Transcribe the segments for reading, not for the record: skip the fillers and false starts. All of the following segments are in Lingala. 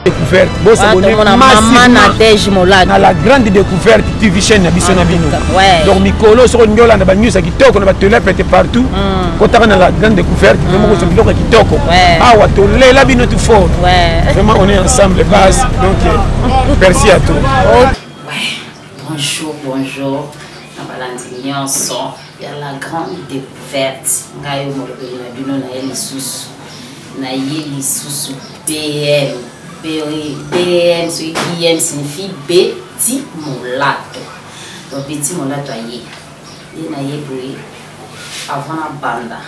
Découverte, bo s'abonner massivement na La Grande Découverte TV, chaîne na biso na bino. Donc mikolo soki olingi olanda ba news ya kitoko na ba telepete partout, kotaka na La Grande Découverte, vraiment kozwa biloko ya kitoko. Awa tolela bino tout fort. Vraiment, on est ensemble, base. Donc merci à toi. Ouais. Bonjour, bonjour. Na balandi nyonso ya La Grande Découverte, ngai oyo molobeli na bino na ye lisusu, na ye lisusu PM PM. Soki PM signifie Betty Molato. Donc Betty Molato aye ye na ye boye. Avant na banda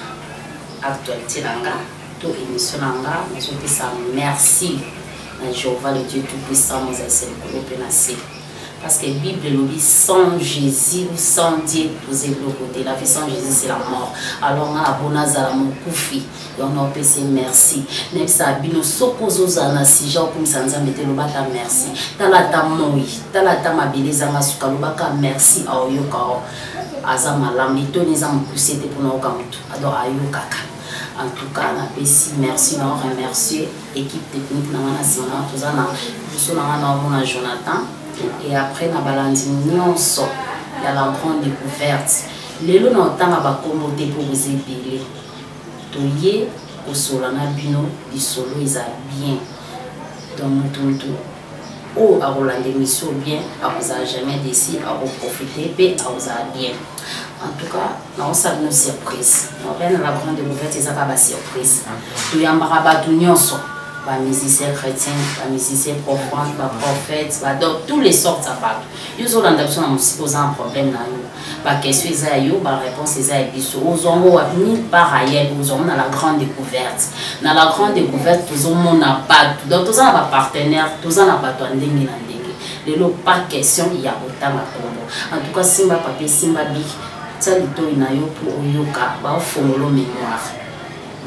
actualité na nga to émission na nga, nazopesa merci na Jéhovah le Dieu tout puissant, mozalisa likolo mpe na se, parce que Bible elobi sans Jésus ou sans Dieu toza eloko te. La vie sans Jésus, c'est la mort. Alors nga nabona azala mokufi, yango naopesa merci. Nayebisaka bino, soki ozozala na sujet okumisa Nzambe te, lobaka merci. Tala ata moi, tala ata mabele ezanga suka, lobaka merci, aoyoka o aza malamu. Litoni eza mokuse te mpona oyoka motu, donc ayokaka. En tout cas, napesi merci na remercier équipe technique na nga na nsima na toza na liboso na nga na omona Jonathan, et après na balandi nyonso ya La Grande Découverte. Lelo na otanga bakombo te mpo boza ebele. Toye kosola na bino, lisolo eza bien. Donc motu motu oyo akolanda émission bien akozala jamais déçu, akoprofite mpe akozala bien. En tout cas, naosala bino surprise. Naobia na La Grande Découverte eza kaka basurprise. Toyambaka bato nyonso, bamusicien chrétien, bamusicien profane, baprophète, badok, tous les sortes ya bato. Yo ozolanda biso na mosika, oza na problème na yo, baquestion eza ya yo, baréponse eza ya biso. Ozwango wapi? Nulle part ailleurs, ozwango na La Grande Découverte. Na La Grande Découverte tozomona bato, donc toza na bapartenaire, toza na bato ya ndenge na ndenge. Lelo pas question ya kotanga kombo. En tout cas, simba papier, simba bic, tia litoi na yo mpo oyoka. Baofongolo mémoire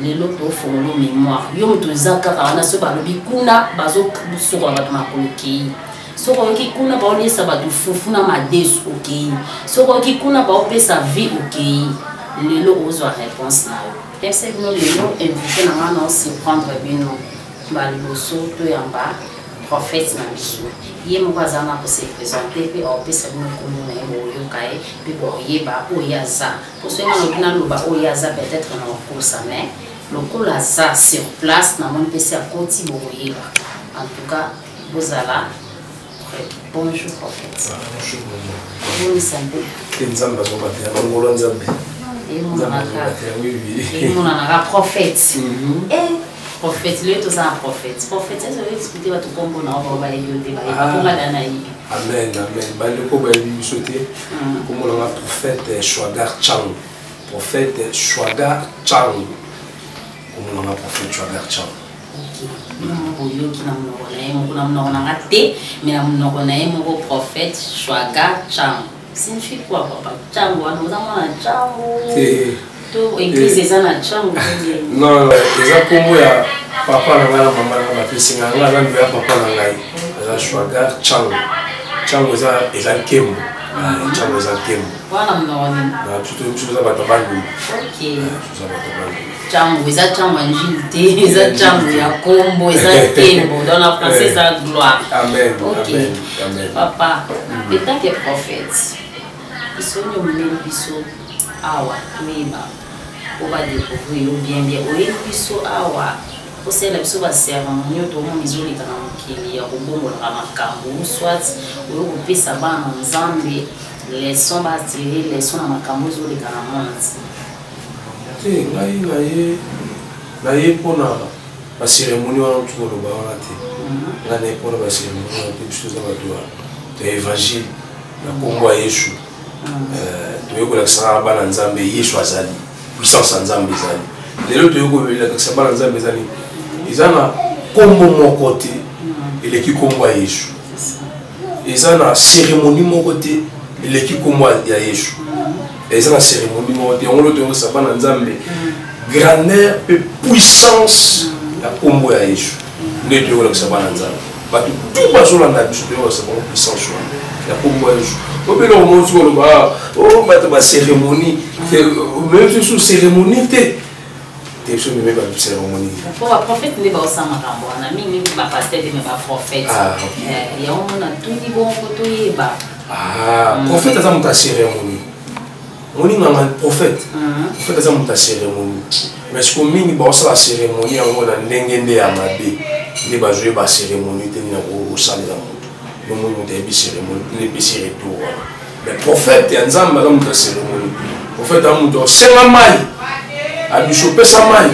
lelo, tofongolo mémoire. Yo moto eza kaka wana, soki balobi kuna bazosokola bato makolo, okei. Soki oyoki kuna baoliesa bato fufu na madesu, okei. Soki oyoki kuna baopesa vie, okei. Lelo ozwa réponse na yo. Yebisa bino, lelo invité na nga na osurprendre bino. Baliboso toyamba prophète na biso, ye moko aza na kose présenter mpe aopesa bino nkombo na ye. Boyoka ye mpe boyeba oyo ye aza. Po soki nalobi, naloba oyo ye aza, peut-être na kokosa, mais lokola aza sur place, namoni mpe si akoti, bokoyeba. En tout cas, bozala prêt. Bonjour prophète. Bonjour maman. Boni santé? Te, Nzambe azobatela, bangolo Nzambe. Emonanaka prophète. Prophète, lelo toza na prophète. Prophète, ezo expliquer bato nkombo na yo, bayebi yo te, bayebi mponga da nayebi. Amen, amen. Bandeko bayebi biso te, nkombo nanga prophète Shwagar Chang. Prophète Shwagar Chang, nkombo nanga prophète Shwagar Chang. Ok, bino moko boyoki na monoko na ye moko, na monoko na nga te, mais na monoko na ye moko. Prophète Shwaga Chango signifie quoi, papa? Chango wana, oza mwana Chango te? To église eza na Chango? Non, eza nkombo ya papa na ngai na mama na ngai bapesi ngai. Ngai aza ndeko ya papa na ngai, aza Shwagar Chango. Chango eza nkembo. Chango eza nkembo. Wana monoko nini? Na biso toza bato ya Bandundu. Toza bato ya Bandundu. Chango eza chango ya njili te, eza chango ya kombo, eza nkembo. Donc na français eza gloire. Amen. Ok. Amen, amen. Papa, en tant que prophète, biso nde omemeli biso awa, toyeba po badécouvrir yo bien bien. Oyebi biso awa osalela biso bacérémonie oyo tomona ezoleka na mokili ya kobongolaka makambo, soit oyo kopesa bana na Nzambe leçon, batire leçon na makambo ezoleka na monde. Te, ngai naye, naye mpona bacérémonie wana otu koloba wana te. Ngai naye mpona bacérémonie wana te. Biso toza bato ya évangile na nkombo ya Yesu. Toyei kolakisaka bana Nzambe Yesu azali puissance ya Nzambe. Ezali lelo toyei kolakisa bana Nzambe ezali eza na nkombo moko te eleki nkombo ya Yesu, eza na cérémonie moko te eleki nkombo ya Yesu, eza na cérémonie moko te. Yango lo toyokisa bana Nzambe grandeur mpe puissance ya nkombo ya Yesu. Nde toyokolakisa bana Nzambe, bato tu bazolanda biso, toyokolakisa bango puissance wana ya nkombo ya Yesu. Obeloko moko soki oloba o bato bacérémonie, même susu cérémonie te. Te, biso meme bacérémonie. Po baprophète nde baosala makambo wana mingi mingi, bapasteur te, mais baprophète. Ah. Yango mona tuni bongo toyeba. Ah, prophète aza moto ya cérémonie. Moninganga prophète, prophète aza moto ya cérémonie, mais siko mingi baosala cérémonie yango na ndenge nde ya mabe, nde bazoyeba cérémonie te, nini kosalela moto. Nomoni moto ayebi cérémonie nde epesi retour wana. Mais prophète ya Nzambe aza moto ya cérémonie. Prophète aza moto osenga mai, abiso opesa mai,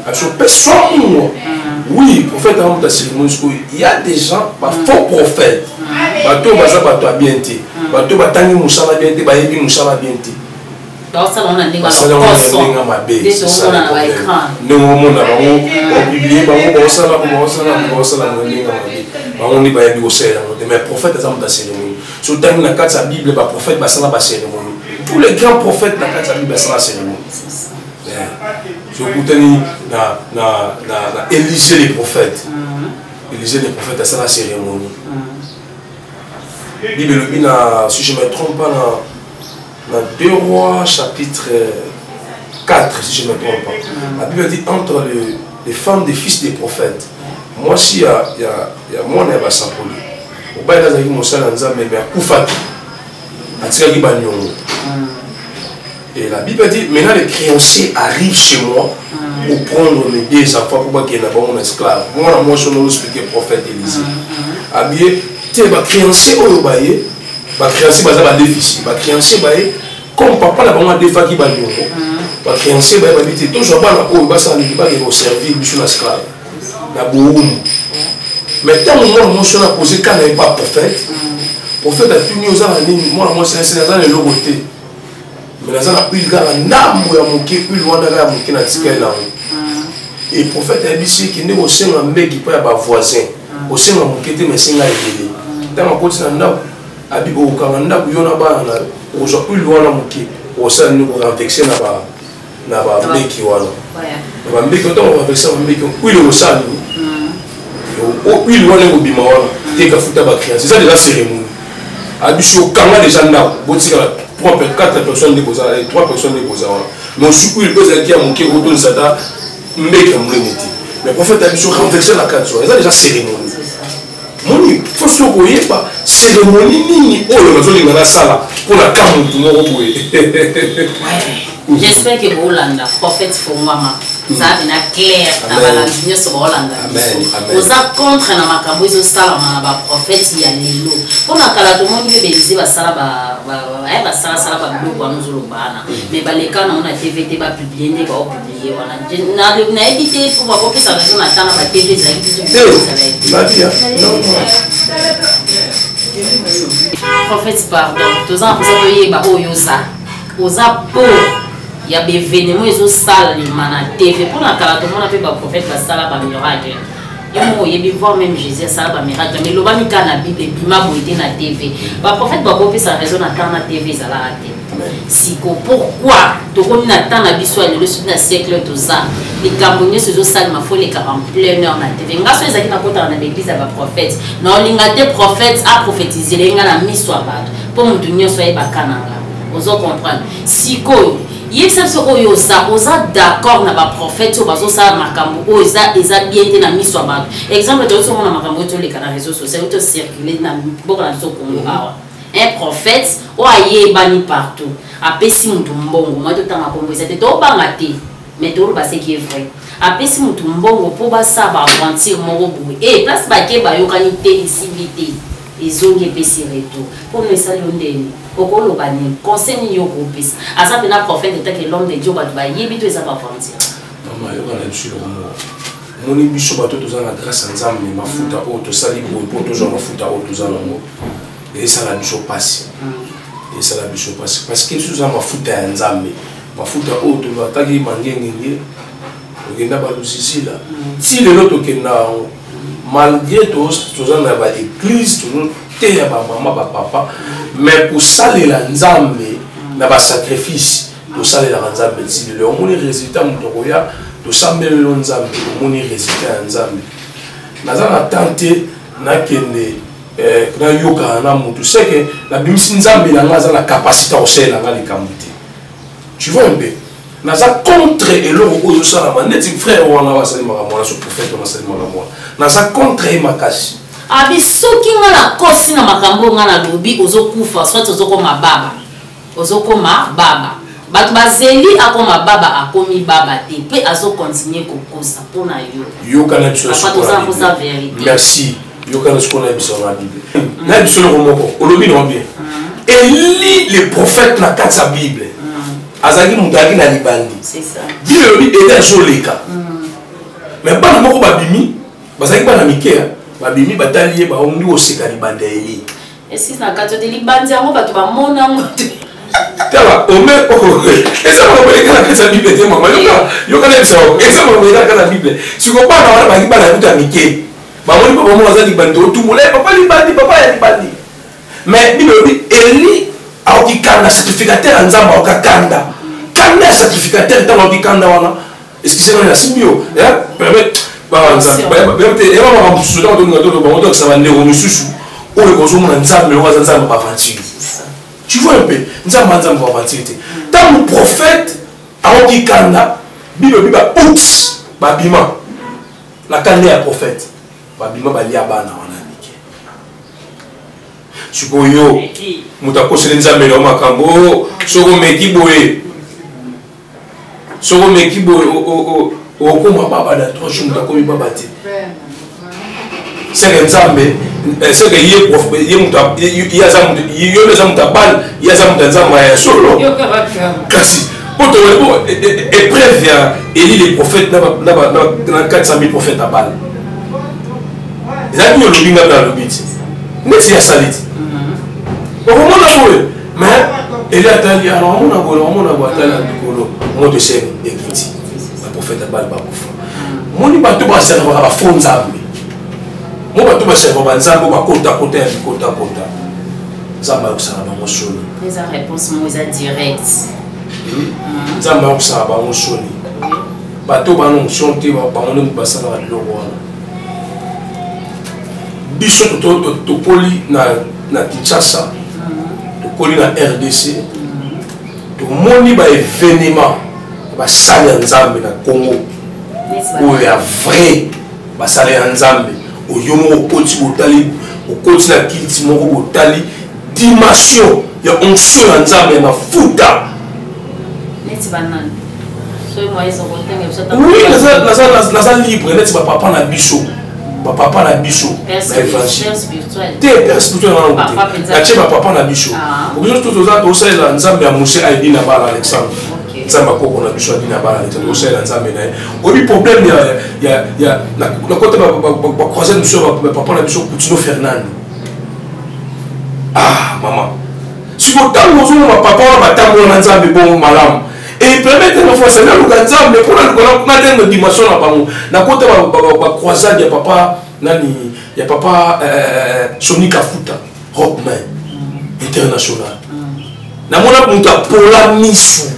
abiso opesa mungwa. Oui, prophète aza moto ya cérémonie. Sikoyo il y a des gens, bafaux prophète, bato oyo baza bato ya bien te, bato oyo batangi mosala bien te, bayebi mosala bien te. Baosala ngo na ndenge ya basala yango na lokoso. Ndenge ya mabe. Nde C'est ça toomona le na problème. baécran. Ndenge omona bango bapublie, bango baosala bo, baosala bo, baosala bo na ndenge ya mabe. Bango nde bayebi kosalela yango te. Mais prophète aza moto ya cérémonie. So otangi na kati ya Bible, baprophète basala bacérémonie. Tous les grands prophètes na kati ya Bible basala cérémonie. So okutani na Élisée le prophète, Élisée le prophète asala cérémonie. Bible elobi na, si je me trompe pas, na 2 Rois chapitre 4, si je ne me trompe pas, la Bible dit entre les femmes des fils des prophètes, mwasi ya mwana ya basakoli, mobali azalaki mosala ya Nzambe, mais akufaki, atikaki baniongo. Et la Bible dit: maintenant les créanciers arrivent chez moi pour prendre mes deux enfants pour bakende na bango na esclave. Mwana mwasi ono expliqué prophète Élisée habillé te, bacréancier oyo baye, bacréancier baza badéficit, bacréancier baye comme papa na bango adefaki baniongo. Bacréancier baye, babi te, tozwa bana oyo, basala nini? Bakende koservir biso na esclave, na bowumbu. Mais ntango mwana mwasi wana apose ka na ye pa prophète, prophète atuni: oza na nini? Mwana mwasi asili: aza na eloko te, mais naza na huile kaka ndambo ya moke, huile wana kaka ya moke na tikali nango. Et prophète ayebisi ekende kosenga mbeki mpo ya bavoisin, kosenga moke te, mais esenga ebele. Ntango akoti na ndako, abi: okokanga ndako, yo na bana na yo, okozwa huile wana moke, okosala nini? Korenverser na bambeki wana, na bambeki. Ntango orenverser bambeki, huile ekosala nini? Huile wana ekobima wana te, kafuta bacréance. Eza déjà cérémonie. Abisi: okanga déjà ndako, botikala 3, 4 personnes nde kozala, 3 personnes nde kozala wana. Mais osu huile mpo ezalaki ya moke, otonisa ata mbeki ya monene te. Mais prophète abiso: renverser na kati wana. Eza déjà cérémonie. Moni, faut soki koyeba cérémonie nini oyo nazolinga nasala mpona ka motu moko boye. J'espère que boolanda prophète Fongwama, eza pena clair na balandi nyonso baolanda biso. Oza contre na makambo ezosalama na baprophète ya lelo? Mpona kala tomoni mpe baÉlisée basala, basalasala babiloko wana ozoloba wana, mais baleka nango na TV te, bapublie nde baopublie wana. Nayebi te mpo bakopesa raison na tana batv ezalaki biso biso. Prophète, pardon, toza na mposa toyeba oyo oza pour ya baévénement ezosalema na TV. Mpona kala tomona mpe baprophète basala bamiracle, yo moko oyebi, voir même Jésus asala bamiracle, mais elobami kaka na Bible, ebima boye te na TV. Baprophète bakopesa raison na temps na TV ezalaka te. Siko pourquoi tokomi na temps na biso ya lelo, soki na siècle toza, likambo nyonso ezosalema faut elekaka en pleine heure na TV? Nga so ezalaki nakotaka na baeglise ya baprophète, na olinga te prophète aprophétisele nga na miso ya bato, mpo motu nyonso ayebaka na nga. Ozo comprendre? Sikoyo yebisa biso oyo oza d'accord na baprophète oyo bazosala makambo oyo eza bien te na miso ya bato. Exemple, tozomona makambo oyo toleka na réseau social, oyo tocircule na mboka na biso Congo awa. Un prophète oyo ayebani partout apesi motu mbongo mwa, totanga kombo eza te, tobanga te, mais toloba ce qui est vrai. Apesi motu mbongo mpo basala baaventure moko boye, e place bake bayokani te, esimbi te, ezongi, epesi retour. Mpono esali yo ndeni? Okoloba nini? Conseil nini yo okopesa? Aza mpena prophète etake l'homme de Dieu, bato bayebi to eza baaventure? Mama, yoka na biso eloko moko. Omoni, biso bato toza na grâce ya Nzambe, mafuta oyo tosali boye mpo tozwa mafuta oyo toza nango, esala biso mpasi, esala biso mpasi, parce que biso toza mafuta ya Nzambe. Mafuta oyo tolataki mangengenge, tokenda baluzizila ti lelo, tokenda yango malgré toza na baeglise, tozoteya bamama, bapapa, mais kosalela Nzambe na basacrifice, tosalelaka Nzambe ti lelo. Omoni résultat, moto akoya, tosambelelo Nzambe, omoni résultat ya Nzambe. Naza na temps te nakende nayokana na motu seke nabimisi Nzambe na nga aza na capacité ya kosalela nga likambo te. Tu vois un peu? Naza contre eloko oyo ezosalama neti frère wana oyo asali makambo wana, so prophète wana asali makambo wana, naza contre ye makasi. Abi soki nga nakosi na makambo oyo nga nalobi, ozokufa, soit ozokoma baba, ozokoma baba. Bato bazeli akoma baba, akomi baba te mpe azokontinue kokosa mpo na yo. Yoka na biso. Papa, toza na mposa verité. Merci. Yoka na sikoyo na biso na Bible na biso eloko moko olobi na bien. Eli le prophète na kati ya Bible azalaki moto azalaki na libandi. Bible elobi Eli azoleka, mais bana moko babimi, bazalaki bana mike, babimi, batali ye, baondi koseka libandi ya Eli. Esisi na kati te, libandi yango bato bamona yango te. Tala ome eza makambo eleka na kati ya Bible te. Mama, yoka, yoka na biso, eza makambo eleka na kati ya Bible. Siko bana wana bazalaki bana ya kuta ya mike, bamoni papa moko aza libandi, otumbola ye, papa libandi, papa ya libandi. Mais Bible elobi Eli akoki kanda, sacrificateur ya Nzambe akoka kanda, kanda ya sacrificateur. Ntango akoki kanda wana, excuse nga, nasimbi yo permet banzambe te, eba makambo mosusu. Ntango tolinga toloba bango, tokisa bandeko mosusu oyo kozomona Nzambe oyo aza Nzambe baaventure. Tu vois un peu, Nzambe aza Nzambe baaventure te. Ntango prophète akoki kanda, Bible elobi ba ours babima na kanda ya prophète, babima balia bana wana ya mike. Sikoyo moto akoseli Nzambe na yo makambo, soki omeki boye, soki omeki boye, okoma baba na 3 jours. Moto akomi baba te, seke Nzambe, seke ye moto, ye aza moto, yo nde aza moto abale, ye aza moto ya Nzambe ya solo. Kasi po towali épreuve ya Eli le prophète na 400 000 prophète abale ezalaki olobi, nga mpe alobi ti neti asali ti okomona boye. Mais Eli atali, alors amona boye, amona boye, atali na likolo, moto ese ekiti, baprophète abale bakufa. Moni bato baservaka bafaux nzambe, mo bato baserva banzambe oyo bakotakota ya bikotakota, Nzambe ayokisaka bango soni. Eza réponse moko eza direct. Nzambe ayokisaka bango soni. Bato bana onction te, bango nde basalaka biloko wana. Biso tokoli na Kinshasa, tokoli na RDC, tomoni baévénement, basali ya Nzambe na Congo oyo ya vrai, basali ya Nzambe oyo moko okoti, botali, okoti na kilti moko, botali dimension ya onction ya Nzambe ya mafuta. Oui, naza libre. Neti bapapa na biso, bapapa na biso baévangile te, père spirituel wana te, natie bapapa na biso. Biso toza tosalela Nzambe ya Mose ayebi na bana Alexandre, Nzambe akoko na biso abi na bana Alexandre, tosalela Nzambe na ye. Oyebi problème ya nakota bacroisade biso, bapapa na biso Kutino Fernando. Ah mama, siko ntango ozomona papa wana batambola na Nzambe bongo malamu, epermettre nga fois naluka Nzambe mpona luka natenge dimension na bango. Nakota bacroisade ya papa nani, ya papa Soni Kafuta, rockman international. Namona moto apola misu,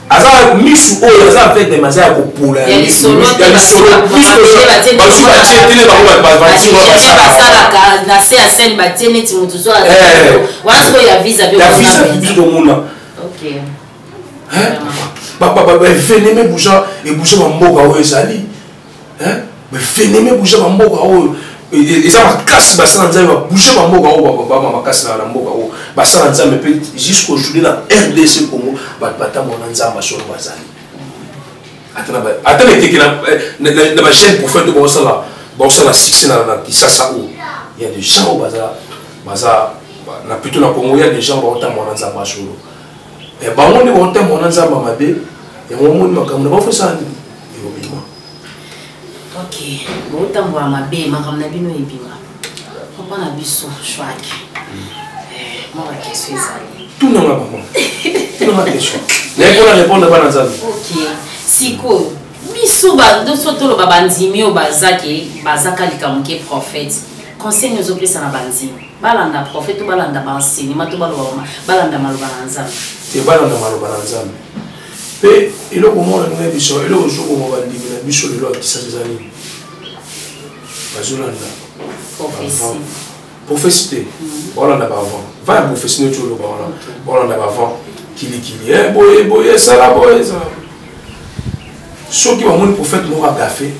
aza misu oyo aza aveugle, mais aza ya kopola ya lisolo. Basu batie tele bango. Basalaka na se ya scène, batie neti motu so wana sikoyo ya visa. Ya visa, biso tomona baévénement ebouja, ebouja bamboka oyo ezali, baévénement ebouja bamboka oyo eza makasi. Basala Nzambe babouge bamboka oyo, bama makasi na mboka oyo basala Nzambe. Mpe jusqu'aujourd'hui na RDC Congo, bato batambola na Nzambe solo bazali. Ata na ekeke na bajeune prophète oyo baosala, baosala succès na Kisasa oyo, ya des gens oyo baza baza na plutôt na Congo, ya des gens baotambola na Nzambe solo. Bango nde baotambola na Nzambe mabe. Yango omoni makambo na bafosala nini ekobima. Ok, botambola mabe, makambo na bino ebima. Papa na biso Shwak, mwa baquestion ezali. Tunanga mama, tunanga question, naye mpona répondre bana Nzambe. Ok, sikoyo biso biso toloba bandimi oyo baza ke bazaka likambo ke prophète, conseil ozopesa na bandimi, balanda prophète to balanda baenseignement to baloba, balanda maloba na Nzambe? Te, balanda maloba na Nzambe. Mpe eloko moko nalingai biso, eloko ozokoma bandimi na biso lelo ya Kisasa eza nini? Bazolanda prophétie. Prophétie te, baolanda bavent. Va ya prophétie neti oloba wana, baolanda bavent kilikili, eh, boye boye, sala boye, sala. Soki bamoni prophète moko agafe,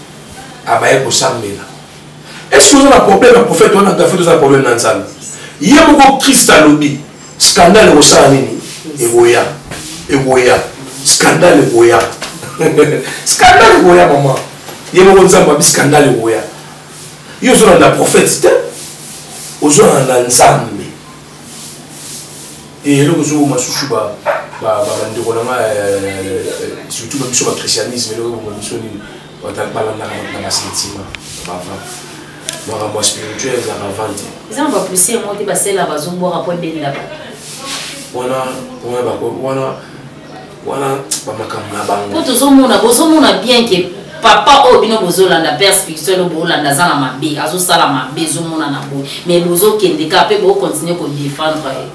abaye kosambela. Est-ce que oza na problème ya prophète wana agafe, toza na problème na Nzambe? Ye moko Christ alobi, scandale ekosala nini? Ekoya, ekoya, scandale ekoya, scandale ekoya mama. Ye moko Nzambe abi scandale ekoya. Yo ozolanda prophète te, ozolanda Nzambe. E eloko ezoboma susu bandeko na nga, surtout ba biso ba christianisme, eloko eboma biso nini? Balandaka bato na basentiment, na bavent. Makambo ya spirituel ezalaka vent te. Eza na bapoussière moko te basela bazobwaka mpo ebenda bato. Wana wana bako wana wana bamakambo na bango. Mpo tozomona, bozomona bien ke papa oyo bino bozolanda, père spirituel oyo boolanda, aza na mabe, azosala mabe, ezomonana boye, mais bozokende kaka mpe bokontinue kodefendre ye.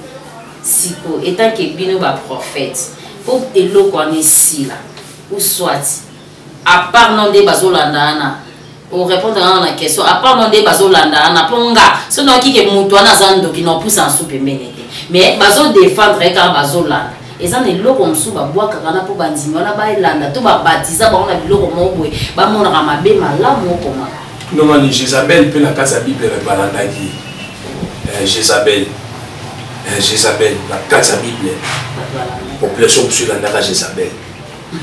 Siko etant ke bino baprophète, mpo eloko wana esila, ou soit à part no nde bazolanda wana, orépondre wana na question, à part no nde bazolanda wana, mpo nga so nayoki ke moto wana aza ndoki, na opusa nsu pembeni te, mais bazodefendre ye kaka, bazolanda. Eza na eloko mosusu babwakaka wana mpo bandimi wana balanda, to babatiza bango na biloko moko boye, bamonaka mabe malamu okomaka. Nongani Jézabel mpe na kati ya Bible bato balandaki ye. Jézabel, Jézabel na kati ya Bible, population mosusu elandaka Jézabel.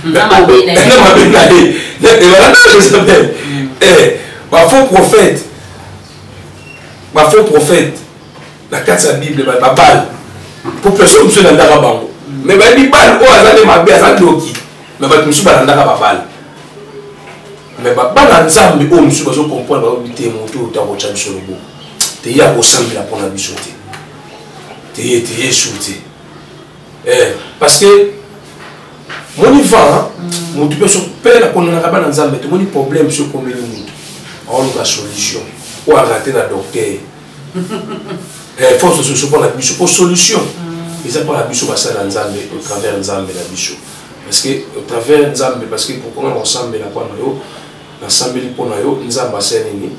Na mabe na ye. Na mabe na ye. Ebalandaka Jézabel. Ba faux prophète, ba faux prophète na kati ya Bible, babale, population mosusu elandaka bango, mais bayebi bale oyo aza nde mabe, aza ndoki, mais bato mosusu balandaka babale. Mais bana Nzambe oyo mosusu bazocomprendre, bayobi te moto oyo takotya biso loboko te, ye akosambela mpona biso te, te ye te, Yesu te. Parce que moni vent, motu mpe so mpe nakondanaka bana Nzambe. Tomoni problème so ekomeli motu, aoluka solution oyo arate na docteur. Force solution mpona biso, po solution eza mpona biso basala Nzambe au travers Nzambe na biso, parce que au travers Nzambe, parce que pourquoi nga nakosambela mpo na yo, nasambeli mpo na yo, Nzambe asala nini?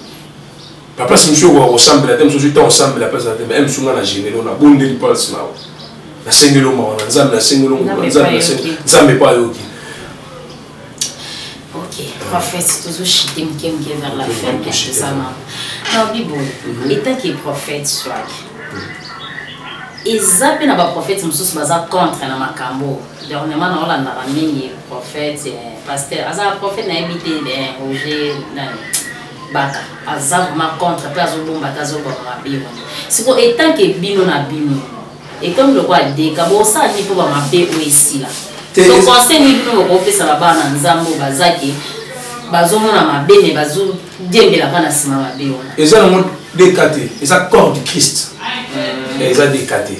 Baplace mosusu okoka kosambela te, mosusu ntango osambela place na te, mais mosusu nga na genelo nabondeli place na yo, nasengeli yo mawa na Nzambe, nasengeli yo ngolu na Nzambe, Nzambe mpo ayoki. Ok, prophète, tozochite moke moke vers la fin ya tosala naobi boye. Etant que prophète, swag eza mpe na baprophète mosusu baza contre na makambo. Dernièrement naolandaka mingi prophète, pasteur aza prophète, nayebi te, Roger nani Baka, aza vraiment contre mpe azobomba te, azoboma mabe wana. Siko etant que bino na bino ekomi lokola deka, bosala nini mpo bamabe oyo esila? So conseil nini bino bokopesa babana na Nzambe oyo bazaki bazomona mabe me bazodiembelaka na nsima mabe wana? Eza nango deka te, eza corps du Christ. Eza deka te,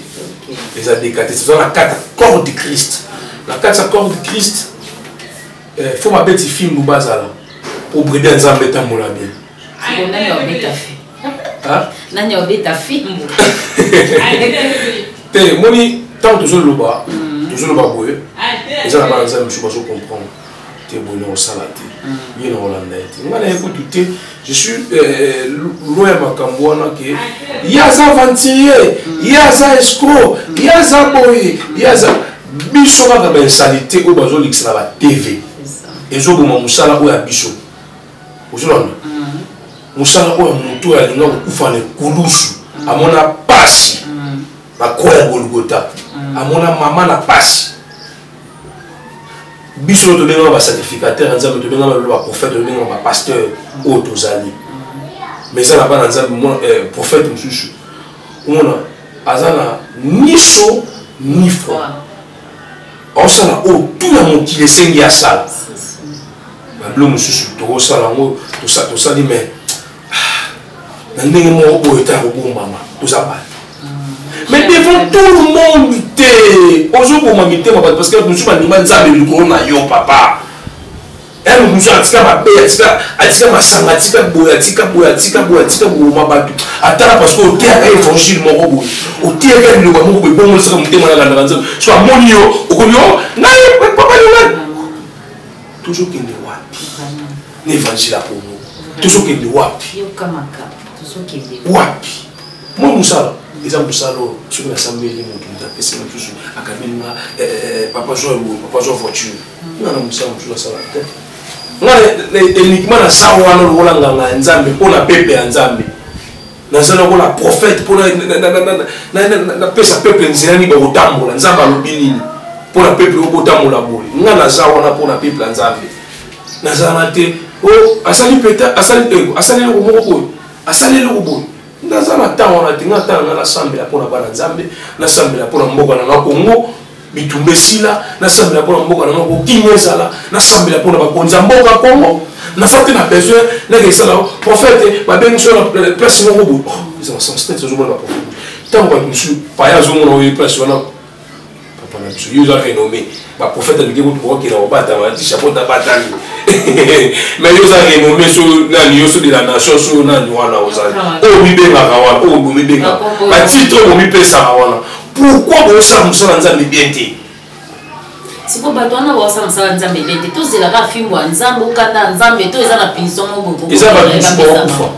eza deka te, toza na kati ya corps du Christ. Na kati ya corps du Christ, fo babeti fimbu, bazala po brebis ya Nzambe etambola bien. Nani obeta fi? Nani obeta fimbu? Te, moni ntango tozoloba, tozoloba boye, eza na bana Nzambe mosusu bazocomprendre te, boye na kosala te, ye na kolanda ye te, ngai na ye kutu te, je suis loin ya makambo wana ke ye aza aventurier, ye aza escroc, ye aza boye, ye aza. Biso kaka bainsanité oyo bazolikisa na batv ezoboma mosala oyo ya biso. Ozolanda mosala oyo ya motu oyo alinga kokufa na ekulusu, amona pasi bakroa ya Golgota, amona mama na pasi. Biso oyo tobengaka basacrificateur ya Nzambe, tobengaka lelo baprophète, tobengaka bapasteur oyo tozali, mais eza na bana Nzambe prophète mosusu omona aza na ni chaud ni froid, aosala oyo tout ya mokili esengi asala. Babilo mosusu tokosala yango, tosali, mais na ndenge moko oyo eta kobombama, toza bato, mais devant tout le monde te, ozoboma mitema bato, parce que bato mosusu bandima Nzambe likolo na yo papa. Ere mosusu atika mabe, atika masanga, atika boye, atika boye, atika boye, atika koboma bato, atala, parce que oteyaka évangile moko boye, oteyaka liloba moko boye, bongolisaka motema nalandaka Nzambe. So amoni yo okomi yo ngai papa yo, tozokende wapi na évangile ya Kongo? Tozokende wapi? Wapi? Moi mosala eza mosala oyo soki nasambeli moto, moto apesi mosusu, akabeli nga eh, eh, papa zwa boye, papa zwa voiture. Nga na mosala mosusu nasala te. Nga uniquement naza wana lokola nganga ya Nzambe mpo na peuple ya Nzambe. Naza lokola prophète mpo napesa peuple nzela nini bakotambola, Nzambe alobi nini mpo na peuple oyo botambola boye. Nga naza wana mpo na peuple ya Nzambe. Nazala te o asali peta, asali eloko moko boye, asali eloko boye. Naza na temps wana te. Nga ntango nga nasambela mpo na bana Nzambe, nasambela mpo na mboka na nga Kongo, bitumba esila, nasambela mpo na mboka na nga kokimia ezala, nasambela mpo na bakonzi ya mboka Kongo. Naza te na besoin ndenge esala prophète babengi so na place moko boye. Oh, eza na sens te. Tozomona baprophète ntango bato mosusu paya azomona oyo place wana, papa na biso, yo oza renommé. Baprophète aluki kutu bokokenda kobatama ti chapeau tabatami, mais yo oza renommé. So nani yo, so de la nation, so nani wana ozali oyo mibengaka wana, oyo bomibengaka batitre oyo bomipesaka wana, pourquoi bosala mosala Nzambe bien te? Sikoyo bato wana baosala mosala Nzambe bien te, tozelaka fimbo ya Nzambe, okanda ya Nzambe to eza na punition moko? Eza bato mosusu bakokufa,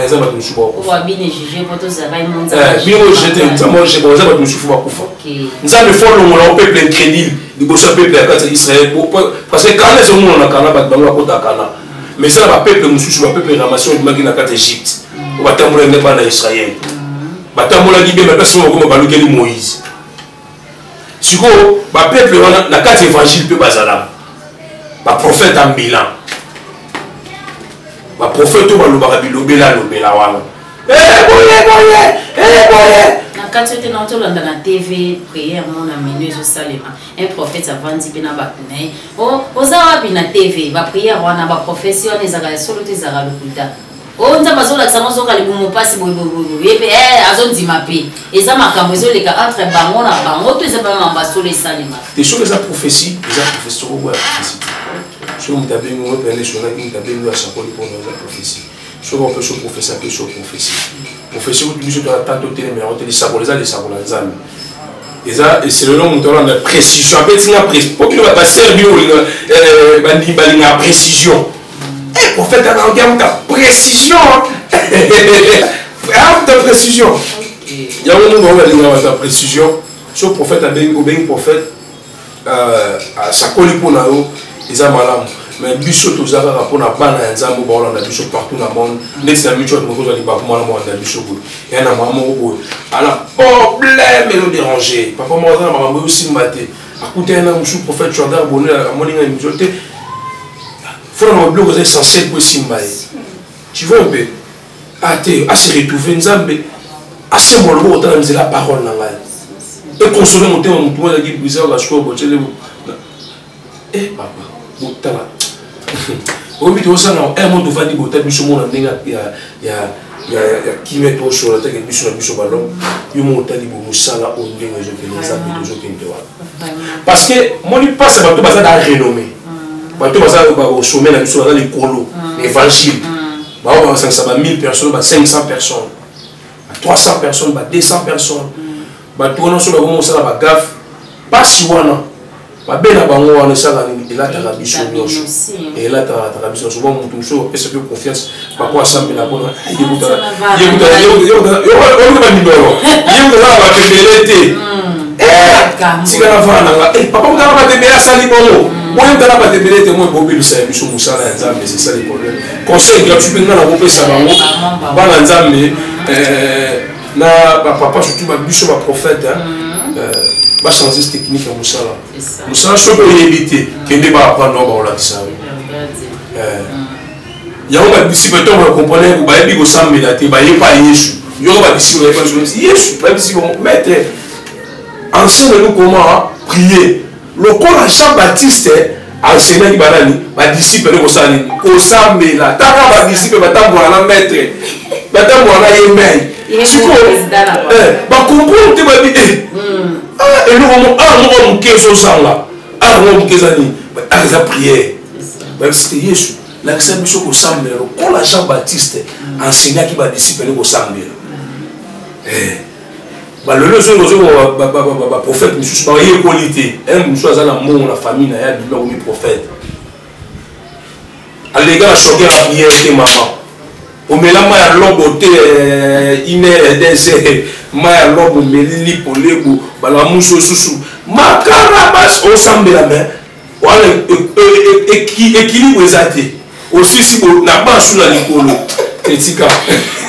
eza bato mosusu bakokufa. Bino juge po tozalaka ye mo. Bino juge te, Nzambe juge. Eza bato mosusu bakufa. Nzambe fo longola o peuple incrédule liboso ya peuple ya kati ya Israel, parce que Kana ezomona na Kana bato bango bakota Kana, mais eza na bapeuple mosusu, bapeuple ramation ebimaki na kati ya Egypte oyo batambolaki nde bana ya Israel, batambolaki bien, bapesi moko balukeli Moïse. Sikoyo bapeuple wana na kati évangile mpe bazalaka baprophète ambulant, baprophète oyo balobaka bilobela alobela wana. Eh, boye boye, eh, boye. Na kati oyo te na tolanda na TV prière mo na menu ezosalema, un prophète avandi mpe na bato na ye. Oza wapi na TV? Baprière wana, baprophétie wana ezalaka ya solo te, ezalaka lokuta. Oyo Nzambe azolakisa ngo, azoka libumu mpasi boyeboyeboye, ye mpe azondima mpe eza makambo ezoleka entre bango na bango to eza mpe makambo ya solo esalema? Te, soki eza prophétie, eza prophétie. Soki okoya prophétie te, soki moto abengi ngo mpe alesonaki, moto abengi oyo asakoli mpona eza prophétie. Soki opesi prophétie, apesi yo prophétie. Prophétie kutu biso toza tanto otelemela yango te. Lisakola eza lisakola Nzambe, eza eselelo moto alanda précision abeti nga po bino basere bino balingaka précision. Eh, prophète anaoki amuta précision, amuta précision yango mo bango balingaka bato ya précision. So prophète abengi, obengi prophète, asakoli mpo na yo, eza malamu. Mais biso toza kaka mpona bana ya Nzambe baolanda biso partout na monde. Neti na miso bato kozwa libaku mwana molanda biso boye, ya na mama moko boye ana problème ezoderange papa moko, aza na makambo ezosimba te, akutani na mosusu prophète Jordan Bonel, amoni nga émission te, fona na babiloko eza essentiel po esimba ye. Tu vois un peu ate ase retrouve, Nzambe asembola loboko, otala nzela parole na ngai ekonsole motema motu moko azalaki brise oyo basikoyo botyele. Eh papa, botala, oyebi tozosala un mo tovandi bota biso mona ndenge ya kimia, tosola teke biso na biso balo yo moko otali bo mosala oyo ndenge ezokende, Nzambe tozokende wana, parce que moni mpasi bato baza na renommé, bato baza au sommet na biso, baza likolo na évangile, bao basangisa ba 1000 personnes, ba 500 personnes, ba 300 personnes, ba 200 personnes. Bato wana so bakomi kosala bagaffe, mpasi wana mabe na bango wana esalaka nini? Elataka biso nyonso, elataka biso nyonso. Bon, moto mosusu apesa mpe confiance, papa asambela mpona yokuta banimero, ye kuta aza na bato ebele te, tika na vana nanga papa kuta na bato ebele, asali bongo boye kuta na bato ebele te. Moi bobebisa ya biso mosala ya Nzambe, c'est ça le problème. Conseil gratuit mpe nga na kopesa bango, bana Nzambe na bapapa, surtout babiso baprophète, bachange technique ya mosala. Mosala soki oyebi te, kende baapprendre oyo bakolakisa yo yango. Badisciple ntango bakomprendre bayebi kosambela te, bayepa Yesu yoko. Badisciple bayepa Yesu, bayebisi bango: "Maître, enseigne nous comment prier lokola Jean Baptiste enseignaki banani, badisciple nde kosala nini, kosambela." Taka badisciple batambola na maître, batambola na ye mei, sikoyo bacomprendre te, babi eloko mo a moko moke ezozanga, a moko moke eza nini? A eza prière. Bayebisi te: "Yesu, lakisa biso kosambela lokola Jean Baptiste enseignaki badisciple nde kosambela." Balelo ezongi ozongo baprophète mosusu bayekoli te. Mosusu aza na mbongo na famille na ye, abimi akomi prophète, aleka na choquer na prière te. Mama Omela mai ya lobo te une heure, 2 heures, mai ya lobo omeli lipo lebo balamusi osusu makara basi osambela me wana équilibre eza te, osisi na basu na likolo etika.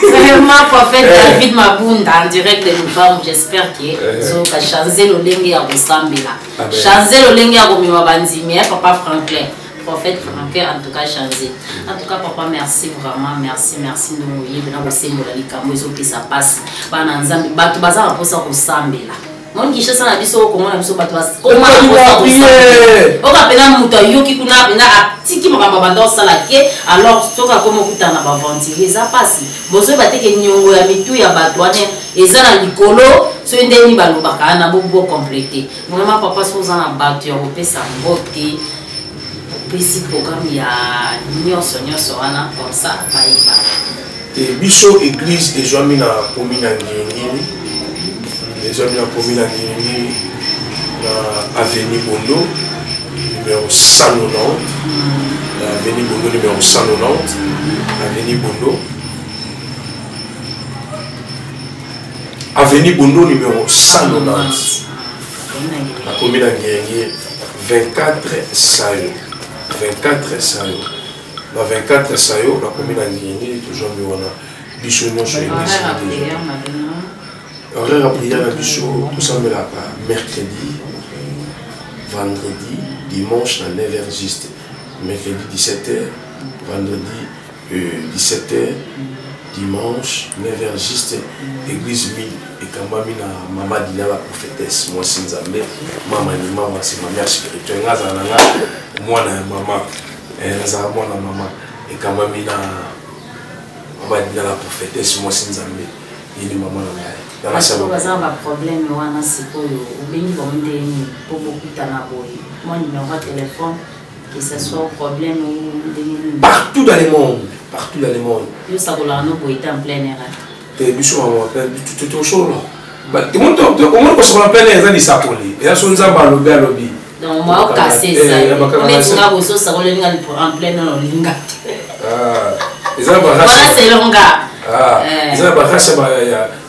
Vraiment, prophète David Mabunda en direct de Lubangu, j'espère que zoka changer lolenge ya kosambela, changer lolenge ya komema bandimi, papa Franklin, prophète Franklin, en tout cas changer. En tout cas papa, merci vraiment, merci, merci ndongo oyebi na kosembola likambo ezopesa mpasi bana Nzambe. Bato baza na mposa kosambela. Moni Kinshasa na biso, Kongo na biso, bato oka mpena moto ayoki kuna mpena atiki makambo banda osala ke. Alors soki akomi okutana na baaventurier, eza mpasi. Bozoyeba te ke niongo ya mitu ya bato wana eza na likolo. Soki ndeni balobaka wana bocompléter. Vraiment papa, soki oza na bato ya kopesa mbote, opesi programme ya nyonso nyonso wana, comme ça bayeba. Te, biso église ezwami na commune ya Ngiringiri, ezwami na commune ya Ngiringiri, na avenue Bondo numéro 190, na avenue Bondo numéro 190, avenue Bondo, avenue Bondo numéro 190, na commune ya Ngiringiri, 24 Sayo, 24 Sayo, na 24 Sayo, na commune ya Ngiringiri. Tozwami wana biso nyonso. Église, horaire ya prière na biso, tosambelaka mercredi, vendredi, dimanche na 9h juste. Mercredi 17h, vendredi 17h, dimanche 9h juste. Église 1000 ekambami na mama Dina la prophétesse, mwasi Nzambe, mama ni mama, c'est ma mère spirituelle. Nga azala na nga mwana ya mama, nazala mwana mama. Ekambami na mama Dina la prophétesse, mwasi Nzambe, yeni mama na ngai. Baza na baproblème wana sikoyo, obengi bango ndenge mpo bokutana boye? Mwa numéro ya téléphone, que ce soit problème ou ndenge nini. Partout dans le monde, partout dans le monde. Yo sakolaka no boye te en plein air? Te, biso tosolola, omoni, kosakola plein air eza lisakoli, eza so Nzambe alobi, alobi. Donc mwa okase eza neti nga boso osakola olinga en plein air, olinga te. Eza na wana selonga. Eza na barace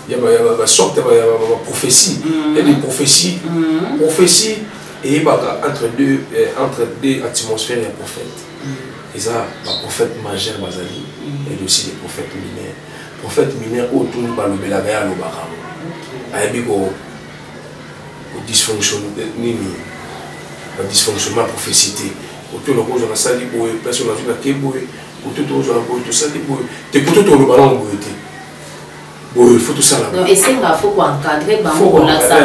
ya basorte ya baprophétie. Il y a des prophéties, prophétie eyebaka entre deux atmosphères ya prophète. Eza baprophète majeur bazali et aussi des prophètes mineurs. Prophète mineur oyo tuni balobelaka ye, alobaka ngo, ayebi ko dysfonction nini, badysfonctionnement ya prophétie te. Koto nakozwa nasali boye, place oyo nazwi nake boye, koto tozwa boye, tosali boye te, koto toloba nango boye te, boye faut tosala. Donc esenga faut koencadrer bango, kolakisa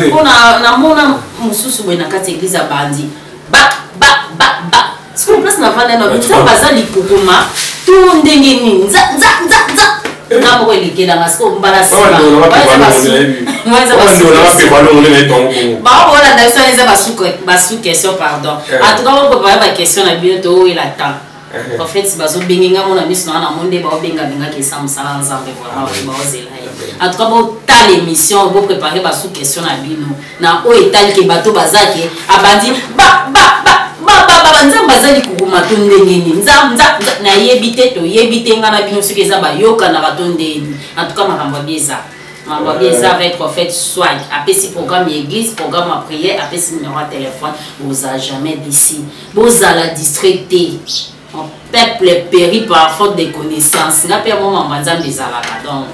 mpona namona mosusu boye na kati ya église ya bandi ba ba ba ba sikoyo place navanda na Nzambe aza likukuma to ndenge nini, nza nza nza nza nga moko elekelanga sikoyo mbala nsima. Baokolanda biso wana eza basu question, pardon. En tout cas boprépare baquestion na bino, toowela temps. Prophète bazobenge nga mona miso na nga na mo nde baobengabengaki esa mosala Nzambe. Vraiment, bato baozela ye. En tout cas botala émission, boprépare basu question na bino na oyo etalike bato baza ke abandi ba ba ba ba Nzambe aza likukuma to ndenge nini, nzambe nayebi te, toyebi te nga na bino soki eza bayokanaka to ndeni. En tout cas makambo abi eza, makambo abi eza avec prophète Swag. Apesi programme ya église, programme ya prière, apesi numéro ya téléphone. Bozala jamais d'ici, bozala distrait te. Mon peuple périt par faute de connaissance. Nga mpe yango mambo ya Nzambe ezalaka. Donc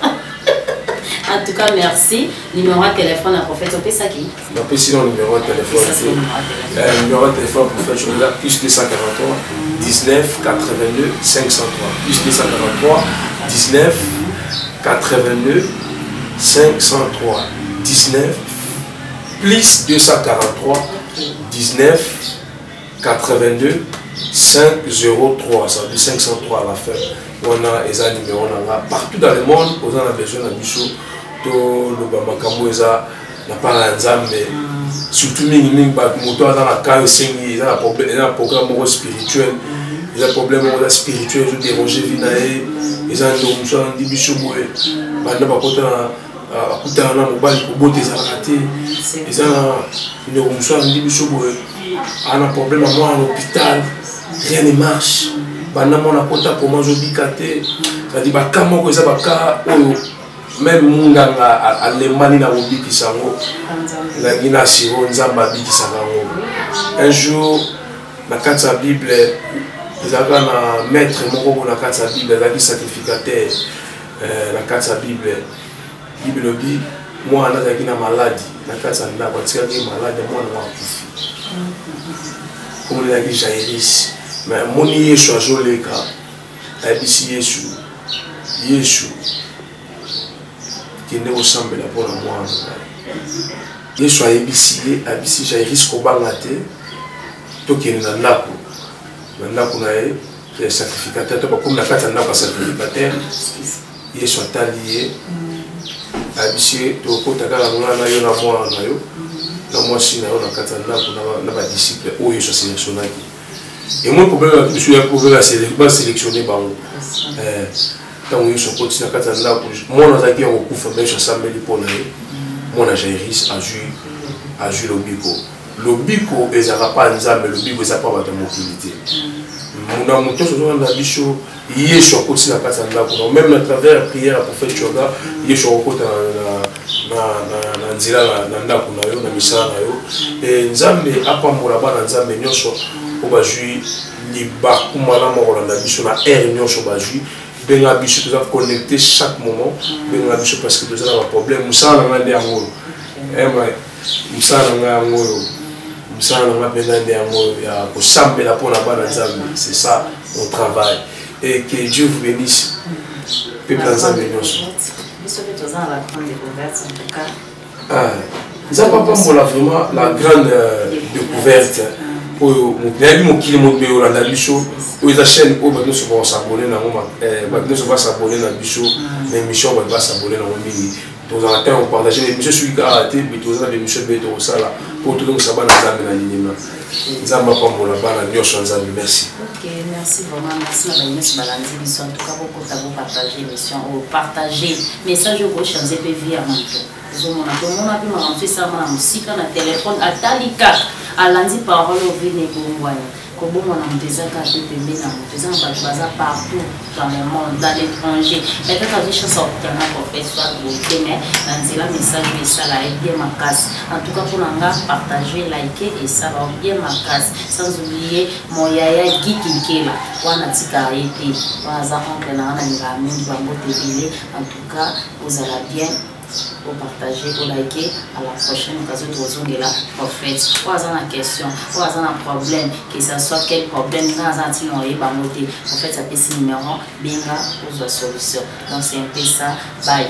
en tout cas merci. Numéro ya téléphone ya prophète opesaki? Napesi na numéro ya téléphone te. Numéro ya téléphone ya prophète eza plus 243 19 82 503, plus 243 19 82 503, 19, plus 243 19 82 503, ça veut dire 503 à la fin. Wana eza numéro na nga. Partout dans le monde oza na besoin na biso toloba makambo eza na part ya Nzambe, surtout mingimingi bato, moto aza na cas esengi, eza na programme moko spirituel, eza problème moko eza spirituel ezodéranger vie na ye, eza ndeko mosusu alandi biso boye, banda bakota na akutana na mobali, kobota ezalaka te. Eza na ndeko mosusu alandi biso boye, ana problème ya mwana na hôpital, rien ne marche. Banda mwana akota koma azobika te. C'est-à-dire baka moko eza baka oyo meme munganga alembani na kobikisa yango. Ezalaki na siro Nzambe abikisaka yango. Un jour na kati ya Bible ezalaka na maître moko bo na kati ya Bible azalaki sacrificateur na kati ya Bible. Bible elobi mwana azalaki na maladi na kati ya ndako, atikaki maladi ya mwana ngo akufi. Komona ezalaki Jairus, mais amoni Yesu azoleka, ayebisi Yesu, Yesu kende kosambela mpo na mwana na ngai. Yesu ayebisi ye, ayebisi Jairus kobanga te, tokende na ndako, na ndako na ye ya sacrificateur. To bakomi na kati ya ndako ya sacrificateur, Yesu atali ye, ayebisi ye tokota kaka ngai na yo na mwana na yo na mwasi na yo na kati ya ndako na badisciple oyo Yesu aselectionnaki. Emoi problème ya biso ya problème baselectionne bango. Ntango Yesu akoti na kati ya ndako, mwana azalaki ya kokufa, mais Yesu asambeli mpo na ye, mwana Jairus azwi lobiko. Lobiko ezalaka mpa Nzambe, lobiko eza mpa bato ya mokili te. Na moto nyonso ozolanda biso, Yesu akoti na kati ya ndako na même na travers ya prière ya prophète Choga, Yesu akokota na nzela na ndako na yo, na misala na yo. E Nzambe apambola bana Nzambe nyonso oyo bazwi libaku malamu kolanda biso na heure nyonso bazwi. Benga biso, toza connecté chaque moment. Benga biso parce que toza na baproblème. Mosala na ngai nde yango oyo, mosala na ngai yango oyo, mosala na ngai mpenza nde yango oyo ya kosambela mpona bana Nzambe. C'est ça mon travail, et que Dieu vous bénisse, peuple ya Nzambe nyonso. Biso mpe toza na la grande découverte en tout cas. Nzambe apambola vraiment la grande découverte oyo nayebi mokili mobimba olanda biso. Oyo eza chaîne oyo bato nyonso bakosabone nango, bato nyonso basabone na biso na émission, bato basabone nango mingi. Tozala ntango kopartage émission soki kaka te, mais toza na émission ebele tokosala mpo tozongisa bana Nzambe na linima. Nzambe apambola bana nyonso ya Nzambe. Merci. Ok, merci vraiment, merci na banyonso balandi biso. En tout cas bokota, bopartage émission oyo, partage message oyo kochange mpe vie ya moto. Ozomona, tomona mpe makambo so esalama na mosika na telefone, atali kaka, alandi parole oyo, vie na ebongwani. Kobongwana moto eza kaka te pembeni na moto, eza na bato baza partout dans le monde, dans l'étranger. Peut-être azwi chance ya kokutana na prophète soit boye te, mais na nzela message oyo esala ye bien makasi. En tout cas mpona nga, partage, like, esala bien makasi. Sans oublier mon yaya Guy Kinkela wana, tikaka ye te wana, aza oncle na nga, nalingaka mingi bambote ebele. En tout cas ozala bien, opartage, olike. À la prochaine occasion, tozongela prophète. Oyo aza na question, oyo aza na problème, que ça soit quel problème, nga aza na ntina oyeba yango te, prophète apesi numéro, benga ozwa solution. Donc c'est un peu ça, bye.